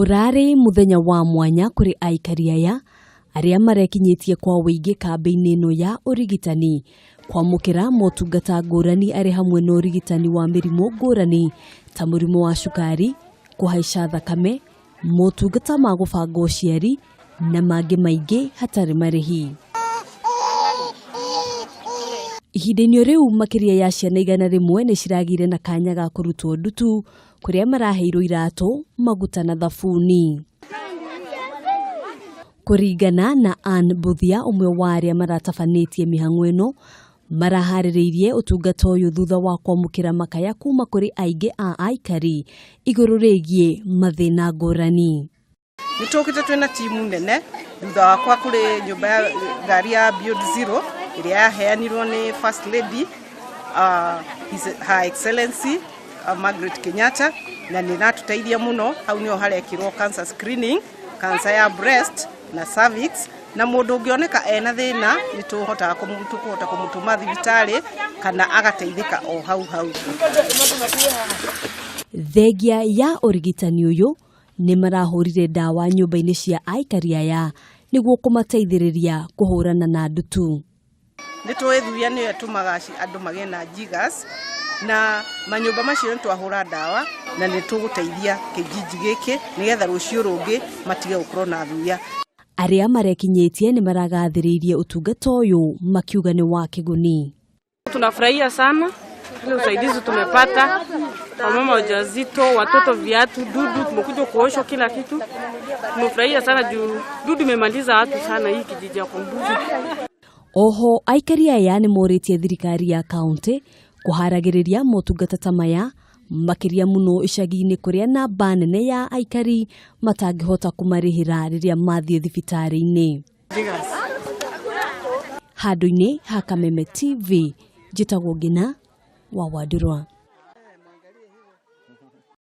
Ũrarĩ mũthenya wa mwanya kũrĩ aikari aya arĩa marekinyĩtie kwa ũingĩ kambĩ-inĩ ĩno ya ũrigitani kwamũkĩra motungata ngũrani arĩ hamwe na ũrigitani wa mĩrimũ ngũrani ta mũrimũ wa cukari, kũhaica thakame, motungata ma gũbanga ũciari na mangĩ maingĩ hatarĩ marĩhi. Ihinda-inĩ rĩu makĩria ya ciana 100 nĩ ciragĩire na kanya ga kũrutwo ndutu kũrĩa maraheirwo iratũ, maguta na thabuni. Kũringana na Ann Mbuthia ũmwe wa arĩa maratabanĩtie mĩhang'o ĩno, maraharĩrĩirie ũtungata ũyũ thutha wa kwamũkĩra makaya kuma kũrĩ aingĩ a aikari igũrũ rĩgiĩ mathĩna ngũrani. Nĩ tũkĩte twĩna timu nene thutha wakwa kũrĩ nyũmba ya ngari ya Beyond Zero ĩrĩa yaheanirwo nĩ First Lady His, Her Excellency Margaret Kenyatta, na nĩ ĩratũteithia mũno. Hau nĩho harekĩrwo cancer screening, cancer ya breast na cervix, na mũndũ ũngĩoneka ena thĩna nĩ tũhotaga tũkũhota kũmũtũma thibitarĩ kana agateithĩka o hau hau. Thengia ya ũrigitani ũyũ nĩ marahũrire ndawa nyũmba-inĩ cia aikari aya nĩguo kũmateithĩrĩria kũhũrana na ndutu. Nĩ tũĩ thuya nĩyo ĩtũmaga andũ magĩe na jiggers, na manyũmba macio nĩ twahũra ndawa na nĩ tũgũteithia kĩjiji gĩkĩ nĩgetha rũciũ rũngĩ matige gũkorwo na thuya. Arĩa marekinyĩtie nĩ maragathĩrĩirie ũtungata ũyũ makiuga nĩ wa kĩguni. Tunafurahia sana ile usaidizi tumepata, wamama wajawazito, watoto, viatu, dudu, tumekuja kuoshwa kila kitu. Tumefurahia sana juu dudu imemaliza watu sana hii kijiji ya Kwambuzi. Oho aikari aya nĩ morĩtie thirikari ya kaunti kũharagĩrĩria motungata ta maya makĩria mũno icagi-inĩ kũrĩa namba nene ya aikari matangĩhota kũmarĩhĩra rĩrĩa mathiĩ thibitarĩ-inĩ. Handũ-inĩ ha Kameme TV, njĩtagwo Ngina wa Wandũrwa.